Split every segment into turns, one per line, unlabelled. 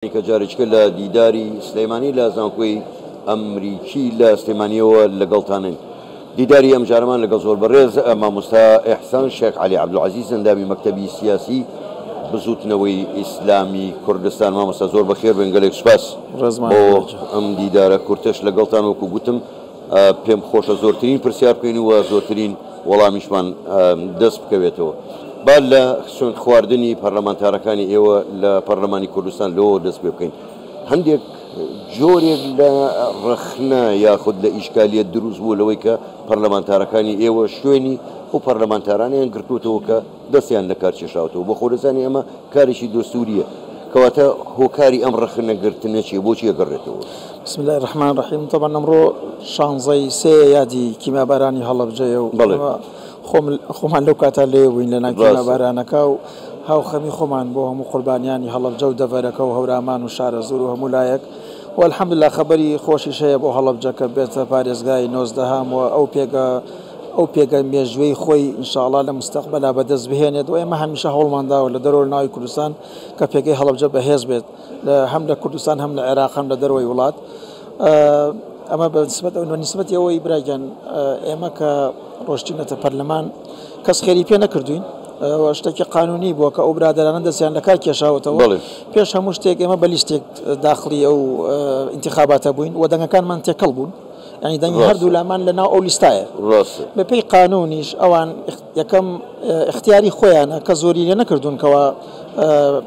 کە جارێکیکە لە دیداری سلێمانی لە زانکۆی ئەمریکی لە سلێمانیەوە لەگەڵتانین. دیداری ئەمجارەمان لەگەڵ زۆر بەڕێز مامۆستا ئیحسان شێخ عەلی عەبدولعەزیز ئەندامی مەکتەبی سیاسی بزوتنەوەی ئیسلامی کوردستان. مامۆستا زۆر بەخێر بێن، گەلێک سوپاس بۆ ئەم دیدارە کورتەش لەگەڵتان. وەکو گوتم پێم خۆشە زۆرترین پرسیار بکەین و زۆرترین وەڵامیشمان دەست بکەوێتەوە. با لە سوێند خواردنی پەرلەمانتارەکانی ئێوە لە پەرلەمانی کوردستان لەوەوە دەست پێ بکەین. هەندێک جۆرێک لە ڕەخنە یاخود لە ئیشکالیەت دروست بوو لەوەی کە پەرلەمانتارەکانی ئێوە شوێنی ئەو پەرلەمانتارانەیان گرتووەتەوە کە دەستیان لە کار کێشاوەتەوە. بۆ خۆ دەزانی ئەمە کارێکی دەستوورییە. کەواتە هۆکاری ئەم ڕەخنە گرتنە چییە؟ بۆچی ئەگەڕێتەوە؟
بسم اللە الرحمن الرحیم تەبعەن ئەمڕۆ شانزەی سێ یادی کیمیابارانی هەڵەبجەیە و
بەڵێ.
خۆم خۆمان لەو کاتە لێ بووین لە ناو
ڕاستە.
کیمیابارانەکە و هاوخەمی خۆمان بۆ هەموو قوربانیانی هەڵەبجە و دەڤەرەکە و هەورامان و شارەزوور و هەموو لایەک و الحمدللە خەبەری خۆشیش هەیە بۆ هەڵەبجە کە بێتە پارێزگای نۆزدەهەم و ئەو پێگە ئەو پێگە مێژوویەی خۆی ان شاء اللە لە مستەقبەلا بەدەست بهێنێت و ئێمە هەمیشە هەوڵمان داوە لە دەرەوە لە ناوی کوردستان کە پێگەی هەڵەبجە بەهێز بێت لە هەم لە کوردستان هەم لە عێراق هەم لە دەرەوەی وڵات ئەمە بە نسبەت ئەو نسبەتی ئەوەی براگیان ئێمە کە ڕۆشتینەتە پەرلەمان کەس خێری پێ نەکردوین شتێکی قانونی بووە کە ئەو برادرانە دەستیان لە کار کێشاوەتەوە پێش هەموو شتێک ئێمە بە لیستێک داخلی ئەو ئینتخاباتە بووین و دەنگەکانمان تێکەڵ بوون یانی دەنگی هەردوو لامان لە ناو ئەو لیستایە.
ڕاستە.
بە پێی قانوونیش ئەوان یەکەم ئیختیاری خۆیانە کە زۆری لێ نەکردوون کەوا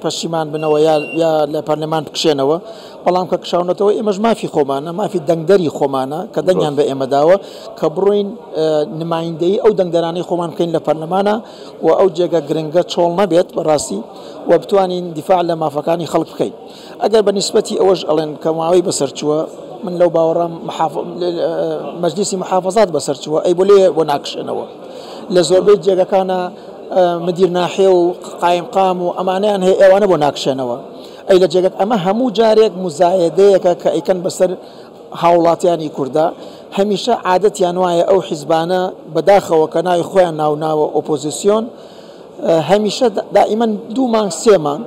پەشیمان بنەوە یا یا لە پەرلەمان بکشێنەوە، بەڵام کە کشاونەتەوە ئێمەش مافی خۆمانە، مافی دەنگدەری خۆمانە کە دەنگیان بە ئێمە داوە کە بڕۆین نمایندەیی ئەو دەنگدەرانەی خۆمان بکەین لە پەرلەمانا و ئەو جێگە گرنگە چۆڵ نەبێت بەڕاستی و بتوانین دیفاع لە مافەکانی خەڵک بکەین. ئەگەر بە نیسبەتی ئەوەش ئەڵێن کە ماوەی بەسەر چووە، من لەو باوەڕام مەجلیسی محافەزات بەسەر چووە، ئەی بۆ لێ بۆ ناکشێنەوە؟ لە زۆربەی جێگەکانە مدیر ناحیە و قایمقام و ئەمانەیان هەیە، ئێوانە بۆ ناکشێنەوە؟ ئەی لە جێگە ئەمە هەموو جارێک مزایەدەیەکە کە ئەیکەن بەسەر هاوڵاتیانی کوردا، هەمیشە عادەتیان وایە ئەو حیزبانە بەداخەوە کە ناوی خۆیان ناوناوە ئۆپۆزیسیۆن، هەمیشە دائیمەن دوو مانگ سێ مانگ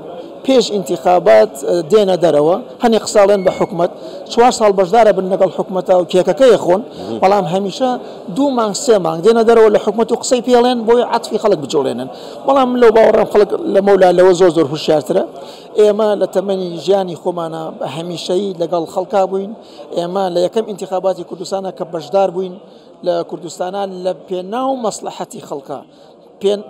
پێش ئینتیخابات دێنە دەرەوە هەنێ قساڵێن بە حکومەت چوار ساڵ بەشدارە بن لەگەڵ حکومەتە و کێکەکەی خۆن بەڵام هەمیشە دوو مانگ سێ مانگ دێنە دەرەوە لە حکومەت و قسەی پێڵێن بۆی عەتفی خەڵک بجوڵێنن بەڵام من لەو باوەڕم خەڵک لە مەولا لەوە زۆر زۆر هوشیارترە ئێمە لە تەمەنی ژیانی خۆمانە بە هەمیشەیی لەگەڵ خەڵکا بووین ئێمە لە یەکەم ئینتیخاباتی کوردستانە کە بەشدار بووین لە کوردستانە لە پێناو مەسلحەتی خەڵکە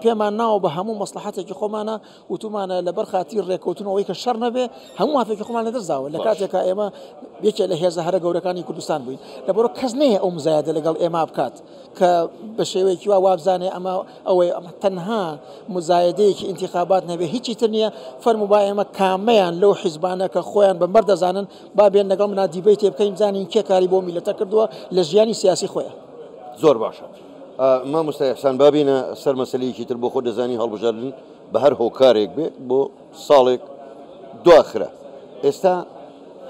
پێمان ناوە بە هەموو مەسڵەحەتێکی خۆمانە وتومانە لەبەر خاتری ڕێکەوتن ئەوەی کە شەڕ نەبێ هەموو مافێکی خۆمان لەدەست داوە لە کاتێکا ئێمە یەکێ لە هێزە هەرە گەورەکانی کوردستان بووین لەبەرەوە کەس نەیە ئەو مزایدە لەگەڵ ئێمە بکات کە بە شێوەیەکی وا وابزانێ ئەمە ئەوەی ئەمە تەنها مزایدەیەکی ئینتیخابات نەبێ هیچی تر نییە فەرموو با ئێمە کامەیان لەو حیزبانە کە خۆیان بە مەرد دەزانن با بێن لەگەڵ منا دیبەیتێ بکەین بزانین کێ کاری بۆ میللەتە کردووە لە ژیانی سیاسی خۆیان.
زۆر باشە مامۆستا ئیحسان با بێینە سەر مەسەلەیەکی تر بۆ خۆت دەزانی هەڵبژاردن بە هەر هۆکارێک بێ بۆ ساڵێک دواخرا ئێستا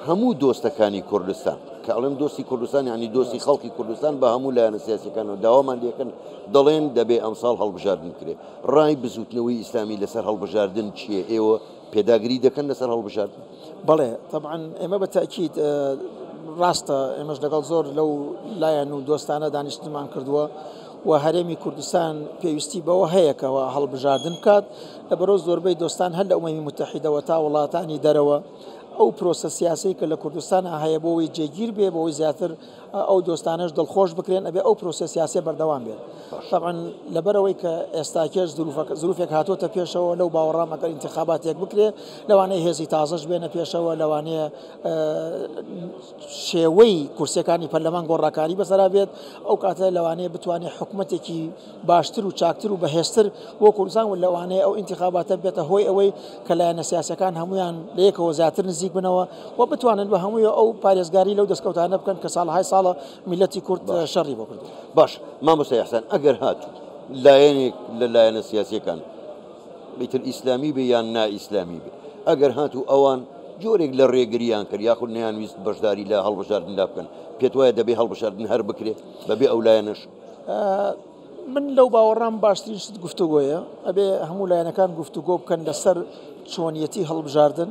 هەموو دۆستەکانی کوردستان کە ئەڵێم دۆستی کوردستان یعنی دۆستی خەڵکی کوردستان بە هەموو لایەنە سیاسەکانەوە داوامان لێکەن دەڵێن دەبێ ئەمساڵ هەڵبژاردن کرێ ڕای بزوتنەوەی ئیسلامی لەسەر هەڵبژاردن چییە ئێوە پێداگری دەکەن لەسەر هەڵبژاردن؟
بەڵێ تەبعەن ئێمە بە تەئکید ڕاستە ئێمەش لەگەڵ زۆر لەو لایەن و دۆستانە دانیشتنمان کردووە و هەرێمی کوردستان پێویستی بەوە هەیە کەەوە هەڵبژاردن بکات لە بەرۆ زۆربەی دۆستان هەر لە ئومەمی متحیدەوە تا وڵاتانی دەرەوە ئەو پرۆسە سیاسی کە لە کوردستان هەیە بۆەوەی جێگیر بێ بۆی زیاتر ئەو دۆستانەش دڵخۆش بکرێن ئەبێ ئەو پرۆسە سیاسیە بەردەوام بێت تەبعەن لەبەرئەوەی کە ئێستاکێش زروفێک هاتۆتە پێشەوە لەو باوەڕام ئەگەر ئینتخاباتێک بکرێ لەوانەیە هێزی تازەش بێنە پێشەوە لەوانەیە شێوەی کورسیەکانی پەرلەمان گۆڕاکاری بەسەرا بێت ئەو کاتە لەوانەیە بتوانێت حکوومەتێکی باشتر و چاکتر و بەهێزتر بۆ کوردستان و لەوانەیە ئەو ئینتخاباتە بێتە هۆی ئەوەی کە لایەنە سیاسەکان هەمویان لە یەکەوە زیاتر نزیک بنەوە و بتوانن بە هەمووی ئەو پارێزگاری لەو دەستکەوتانە بکەن کە ساڵهای ساڵە میللەتی کورد شەڕی بۆ کردووە.
باش مامۆستا ئیحسان ئەگەر هاتوو لایەنێک لە لایەنە سیاسیەکان ئیتر ئیسلامی بێ یان نا ئیسلامی بێ ئەگەر هاتوو ئەوان جۆرێک لە ڕێگریان کرد یاخود نەیانویست بەشداری لە هەڵبژاردندا بکەن پێت وایە دەبێ هەڵبژاردن هەر بکرێ بەبێ ئەو لایەنەش؟
من لەو باوەڕام باشترین شت گفتوگۆیە، ئەبێ هەموو لایەنەکان گفتوگۆ بکەن لەسەر چۆنیەتی هەڵبژاردن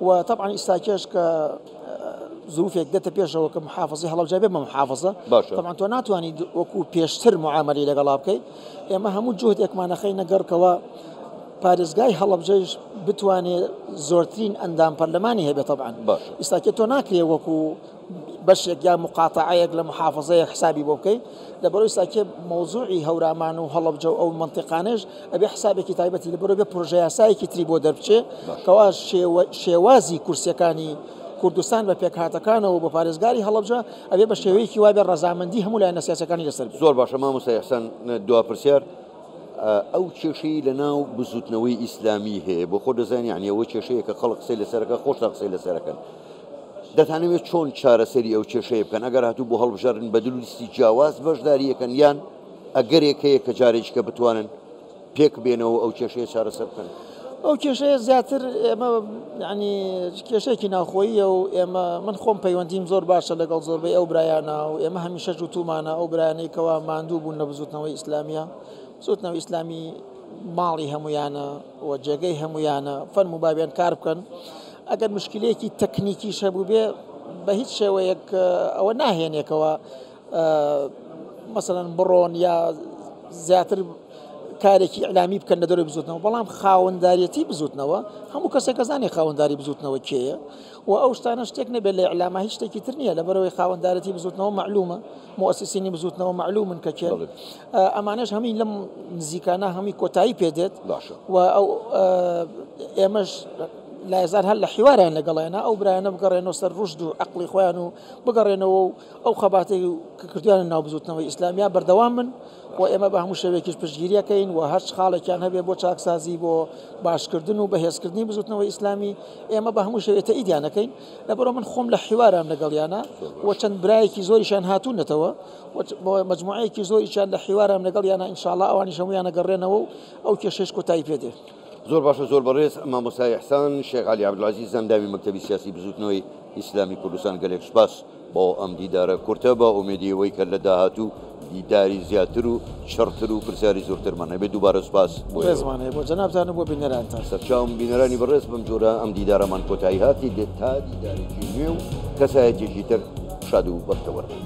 و تەبعەن ئیستاکێش کە زروفێک دێتە پێشەوە کە محافظی هەڵەبجە بێ بە محافظە تەبعەن تۆ ناتوانانی وەکو پێشتر معامەلەی لەگەڵا بکەیت ئێمە هەموو جوهدێکمان ئەخەینە گەڕکەوە پارێزگای هەڵەبجەیش بتوانێت زۆرترین ئەندام پەرلەمانی هەبێت تەبعەن ئیستاکێ تۆ ناکرێ وەکو بەشێک یا مقاتەعەیەک لە محافظەیەک حسابی بۆ بکەی لەبەرەوەی ساکێ مەوزوعی هەورامان و هەڵەبجە و ئەو مەنتیقانەش ئەبێ حسابێکی تایبەتی لەبەرەوە بێ پرۆژە یاسایەکی تری بۆ دەربچێ کەوا شێوازی کورسیەکانی کوردستان بە پێکهاتەکانەوە بۆ پارێزگاری هەڵەبجە ئەبێ بە شێوەیەکی وابێ ڕەزامەندی هەموو لایەنە سیاسەکانی لەسەر
زۆر باشە مامۆستا ئیحسان دوا پرسیار ئەو کێشەی لە ناو بزوتنەوەی ئیسلامی هەیە بۆ خۆ دەزانانی یعنی ئەوە کێشەیە کە خەڵک قسەی لەسەرەکە خۆشتان قسەی لەسەرەکەن دەتانەوێت چۆن چارەسەری ئەو کێشەیە بکەن ئەگەر هاتوو بۆ هەڵبژاردن بە دوو لیستی جیاواز بەشداری ئەکەن یان ئەگەرێک هەیە کە جارێکی کە بتوانن پێک بێنەوە ئەو کێشەیە چارەسەر بکەن؟
ئەو کێشەیە زیاتر ئێمە یعنی کێشەیەکی ناوخۆییە و ئێمە من خۆم پەیوەندیم زۆر باشە لەگەڵ زۆربەی ئەو برایانە و ئێمە هەمیشە جوتومانە ئەو برایانەی کەوا ماندوو بوون لە بزوتنەوەی ئیسلامیە بزوتنەوەی ئیسلامی ماڵی هەمویانە و جێگەی هەمویانە فەرموو با بێن کار بکەن ئەگەر مشکلەیەکی تەکنیکیش هەبووبێ بە هیچ شێوەیەک ئەوە ناهێنێکەوە مەسەلەن بڕۆن یا زیاتر کارێکی ئیعلامی بکەن لە دەرەوەی بزوتنەوە بەڵام خاوەنداریەتی بزوتنەوە هەموو کەسێک ئەزانێ خاوەنداری بزوتنەوە کێیە و ئەو شتانە شتێک نەبێت لە ئیعلاما هیچ شتێکی تر نییە لەبەرەوەی خاوەندارەتی بزوتنەوە مەعلومە موسسینی بزوتنەوە مەعلومن کە کێن ئەمانەش هەمی لەم نزیکانە هەمی کۆتایی پێدێت و ئەو ئێمەش لایزار هەر لە حیواریان لەگەڵیانە ئەو برایانە بگەڕێنەوە سەر ڕشد و عقلی خۆیان و بگەڕێنەوە و ئەو خەباتەی کە کردویانە ناو بزوتنەوەی ئیسلامیا بەردەوام بن و ئێمە بە هەموو شێوەیەکیش پشتگیری ئەکەین و هەرچ خاڵێکیان هەبێ بۆ چاکسازی بۆ باشکردن و بەهێزکردنی بزوتنەوەی ئیسلامی ئێمە بە هەموو شێوەیە تەئیدیان ئەکەین لەبەرئەوە من خۆم لە حیوارام لەگەڵیانە و چەند برایەکی زۆریشیان هاتوونەتەوە و مەجموعەیەکی زۆریشیان لە حیوارام لەگەڵیانە ئینشاڵڵا ئەوانیش هەموویان ئەگەڕێنەوە و ئەو کێشەیش کۆتایی پێ دێ.
زۆر باشە زۆر بەڕێز مامۆستا ئیحسان شێخ عەلی عەبدولعەزیز ئەندامی مەکتەبی سیاسی بزوتنەوەی ئیسلامی کوردستان گەلێک سوپاس بۆ ئەم دیدارە کورتە بە ئومێدی ئەوەی کە لە داهاتوو دیداری زیاتر و چڕتر و پرسیاری زۆرترمان هەبێت دووبارە سوپاس بۆ ئێوە.
ڕێزمان هەیە بۆ جەنابتان و بۆ بینەرانتان.
سەرچاوم بینەرانی بەڕێز بەم جۆرە ئەم دیدارەمان کۆتایی هات تا دیدارێکی نوێ و کەسایەتیەکی تر شاد و بەختەوەر بن.